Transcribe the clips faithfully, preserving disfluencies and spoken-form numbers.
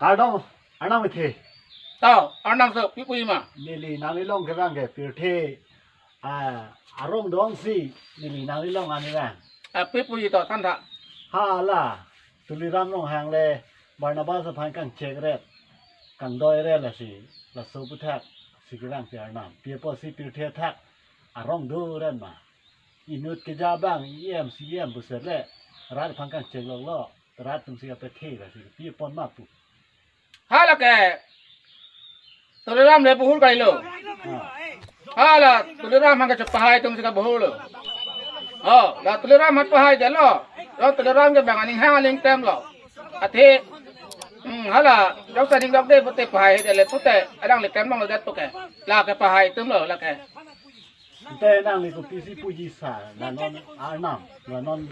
Kardom, Arnam kethe. To, Arnam so, pi puji ma? Neli nanglilong kevang ke pirthe, ah, arong dongsi, neli nanglilong ani vang. Ah, pi puji to, than tha. Hala, Tuliram Ronghang le, Barnabas aphan kangchek ret, kangdoi ret lasi, laso aputhak, si kevang pi Arnam. Pi apotsi pirthe athak, arong do ren ma. Inut keja abang, E M, C E M, puset le, rat aphan kangchek longlo, rat atumsi kapethe lasi, pi apot ma pu. Hala ke, Tuliram le buhur kailo. Ah. Hala, Tuliram aphan kachepahai atumsi kabuhurlo. Oh, la Tuliram aphan pahai detlo. Lo Tuliram ke bang aning hang aling temlo. Athe, hmm, hala, jok sa ning dokde pute pahai detlo pute, alangli tem longlo det puke. La kepahai atumlo, la ke. Ante nangli kopisi puji sa, la non Arnam, la non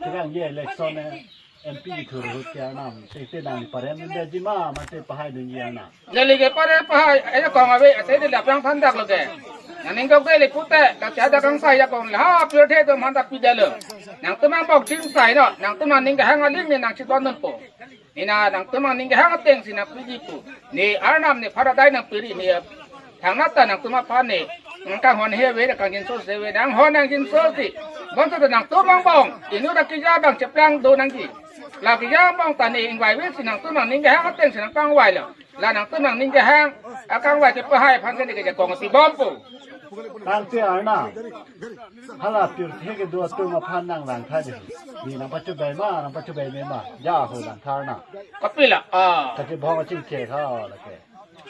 kevangji election, eh, M P thur ahut ke Arnam, te te nangli parem nangji ma, mate pahai dunji Arnam. Neli ke pare pahai, ajakong ave, ate neli aphrang than daklo ke. Nangning dokde le pute, dak cha dak kangsai ajakong le, ha, pirthe atum aphan ta pi detlo. Nangtum angbong chingsai non, nangtum aning kehang aling ne nangchidon dunpo. Ne na nangtum aning kehang atengsi nangpiji pu. Ne Arnam ne pharadai nangpiri ne. Thangnat ta nangtum aphan ne. Nangkanghon he ave, nangkangjinso se ave, nanghon nangjinsosi. Bonta ta nangtum angbong. Inut akeja abang cheplang do nangji. La keja angbong ta ne ingvai avesi nangtum aning kehang atengsi nangkangvailo. La nangtum aning kehang akangvai kepahai aphan ke ne ke ajakong si bompo. Tangte Arnam. Hala pirthe kedo atum aphan nang langtha je. Ne nangpachobei ma, nangpachobei me ma. Ja ho langtha Arnam. Kopilo, ah. Kachibhong achingchek ha, lake.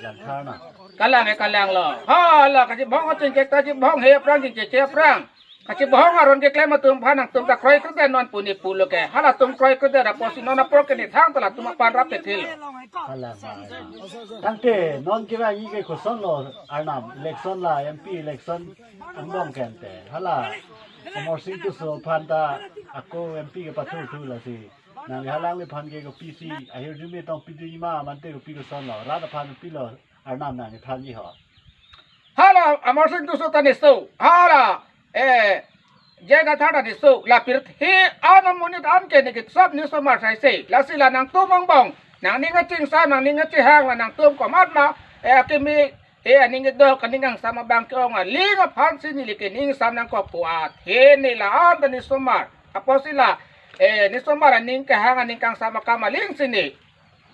Langtha Arnam. Kalang e kalanglo. Hala kachibhong achingchek ta chibhong he aphrang chingchek aphrang. Kachibhong aron keklem atum aphan nangtum ta kroikredet non pu ne pulo ke. Halatum kroikredet apotsi non apor ke ne thang ta latum aphan rap te thilo. Hala ma. Tangte non kevangji ke kosonlo Arnam, election la M P election angbong ke ante. Hala Amarsing Tisso aphan ta ako M P kepathurthu lasi. Nangli halangliphan ke kopisi ahirjume tong pidunji ma, mate kopi kosonlo. Rat aphan kopilo Arnam nangthanji ho. Hala Amarsing Tisso ta niso. Hala, eh, J I Kathar ta niso. La pirthe an amonit an ke ne kitsap niso marsai se. Lasi la nangtum angbong. Nangning kachingsam, nangning kachihang la nangtum komat ma. Eh, akimi, eh, aning kedok, aning kangsam abang ke-ong aling aphansi neli ke ning sam nangkokpo athe ne la-an ta niso mar. Apotsi la, eh, niso mar aning kehang aning kangsam akam alingsi ne.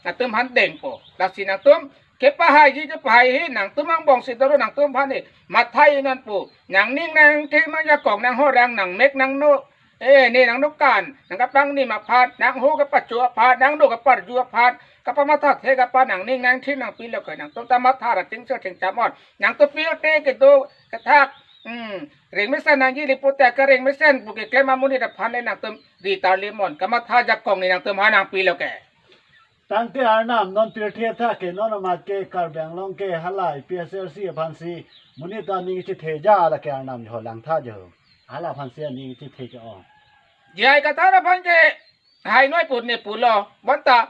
Nangtum aphan dengpo. Lasi nangtum kepahaiji kepahai he nangtum angbongsi doro nangtum aphan ne. Mathai nangpo. Nangning nangthim nangjakong nanghorang nangmek nangno. Eh, ne nangdokan, nangkapangnim aphan, nangho kapacho aphan, nangno kaparju aphan, kapamatha thek aphan, nangning nangthim nangpilo ke, nangtum ta matha ra chingso chingcham on. Nangtum pirthe kedo kethak, hmm, rengmesen nangji le pute karengmesen pu keklem amonit aphan le nangtum ri tarlim on. Kamatha jakong ne nangtum aphan nangpilo ke. Tangte Arnam non pirthe athak ke non amat ke Karbi Anglong ke hala A P H L C aphansi monit aning chethe ja lake Arnam jo langtha jo. Hala aphansi aning chethe ke-ong. J I Kathar aphan ke hainoi pu ne pulo. Bonta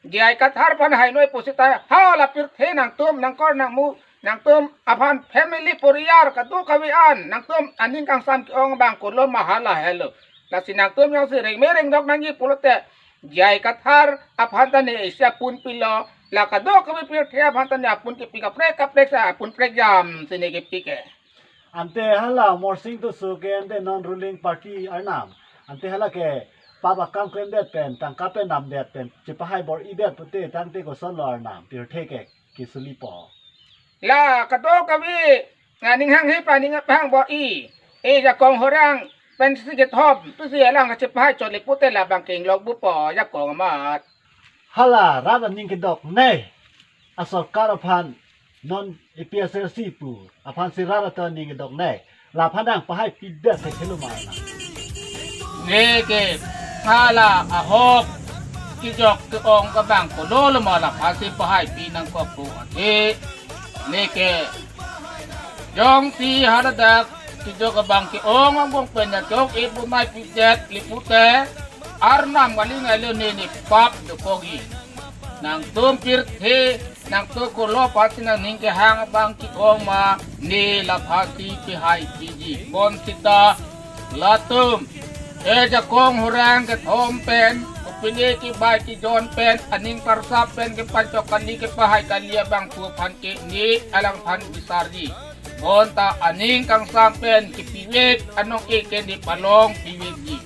J I Kathar aphan hainoi pu seta hala pirthe nangtum nangkor nangmu nangtum aphan family poriyar kadokave an nangtum aning kangsam ke-ong abang kolo ma hala helo. Lasi nangtum jongsi rengme rengdok nangji pulote J I Kathar aphan ta ne isi apun pilo, la kadokave pirthe aphan ta ne apun kepi kaprek kaprek sa apun prekjamsi ne kepi ke. Ante hala Amarsing Tisso ke ante non ruling party Arnam. Ante hala ke pap akam klemdet pen, tangka pen namdet pen, chepahai bor-idet pute tangte kosonlo Arnam, pirthe ke kisulipo. La kadokave, ah, ning hanghe pa ning aphan bor-i. Eh, jakong horang pensi kethom, pusi alang kachepahai chot le pute labang ke inglok bupo jakong amat. Hala rat aning kedok ne. Asorkar aphan non A P H L C pu aphansi rat aning kedok ne. Laphan nangpahai pidet thekhelo ma. Ne ke hala ahok kejok ke-ong ke abang kolo lo ma laphansi pahai pi nangkokpo athe. Ne ke jongsi haladak kejok abang ke-ong angbong pen ajok e pu mai pidet le pute Arnam kali ngai lo ne ne pap dokokji. Nangtum pirthe nangtum kolo aphansi nangning kehang abang ke-ong ma ne laphansi pahai piji. Bonsita latum e jakong horang kethom pen pine kebai kejon pen aning karsap pen kepanchok kali kepahai kali abangphu aphan ke ne alangphan bisarji. Bonta aning kangsam pen kepivek anong-e ke ne palong pivekji.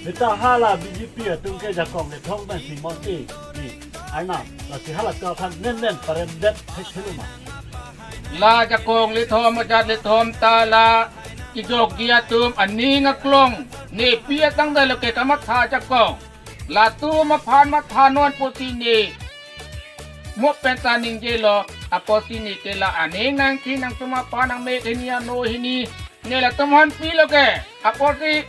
Seta hala B J P atum ke jakong kethom pen si Mon Pi, ni Arnam, lasi halatum aphan nen nen paremdet thekthelo ma? La jakong lethom ajat lethom ta la kejokji atum aning aklong ne pi atang dalo ke kamatha jakong. Latum aphan mathanon pusi ne mo pen ta ningjelo, apotsi ne ke la aning nangkhi nangtum aphan nangmek hini ano hini, ne latum aphan pilo ke, apotsi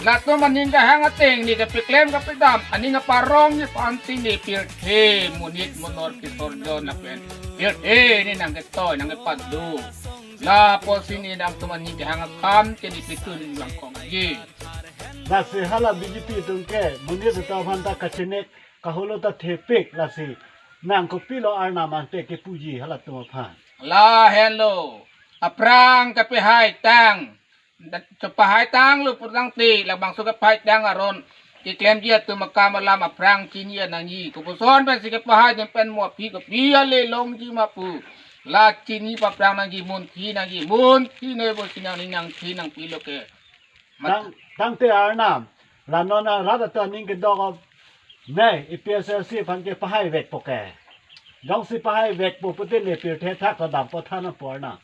latum aning kahang ateng ne kepeklem kepedam aning aparong ne aphansi ne pirthe monit monor kesorjon lapen pirthe ne nangketoi nangkepado. Lapotsi ne nangtum aning kahang akam ke ne pitun langkongji. Lasi hala B J P atum ke monit atum aphan ta kachenek, kaholo ta thepik, lasi nang kopilo Arnam ante kepuji halatum aphan? Lahenlo, aphrang kepahai tang, kepahai tanglo putangte labangso kepahai tang aron keklemji atum akam alam aphrang chini nangji. Kopuson pensi kepahai pen mo aphi kopi ale longji ma pu. La chini paphrang nangji, munthi nangji, munthi noi pusi nangning nangthe nangpilo ke. Tang, tangte Arnam, la non arat atum aning kedok ne A P H L C aphan ke pahai vekpo ke. Jongsi pahai vekpo pute ne pirthe thak ta dampo, than dampo Arnam?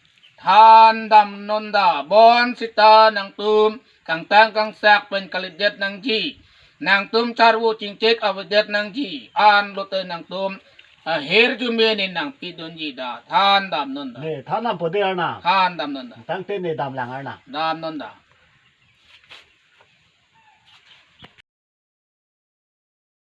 Than damnon da, bonsita nangtum kangtang kangsak pen kalidet nangji. Nangtum charvo chingchek avedet nangji. Anlote nangtum ahirjume ne nangpidunji da. Than damnon da. Ne than dampo de Arnam? Than damnon da. Tangte ne damlang Arnam? Damnon da.